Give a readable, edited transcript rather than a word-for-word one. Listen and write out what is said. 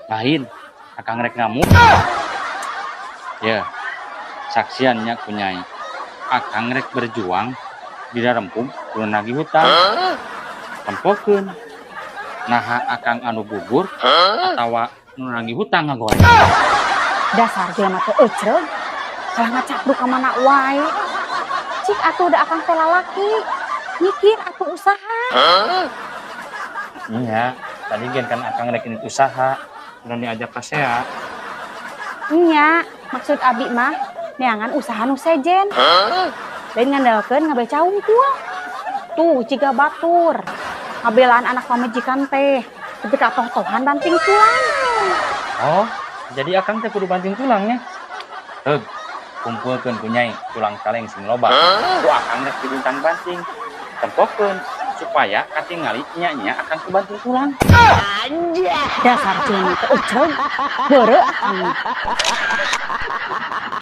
Lain, akang rek ngamuk. Ya, saksian nya ku Nyai. Akang rek berjuang di rempug kudu nagih hutang. Tempokeun. Naha akang anu gugur atawa nu nagih hutang ngagoreng? Dasar jelema teh ecreg. Kalah ngacapruk ka mana wae. Cik atuh, da akang teh lalaki. Mikir atuh, usaha. Iya, tadi gen kan akang rek ini usaha dan diajak ka Sea. Nya, maksud abi mah neangan usaha nu sejen. Lain ngandalkeun ngabeca hungkul. Tuh, jiga batur. Ngabelaan anak pamajikan teh. Tapi katoh-tohan banting tulang. Oh, jadi akang teh kudu banting tulangnya. Heug, kumpulkeun ku Nyai tulang kaleng sing loba. Ku akang rek dibuntang banting. Tempokeun supaya katingali nya-nya akang ku banting tulang. Dasar jelema teh ecreg. Beureut akang mah.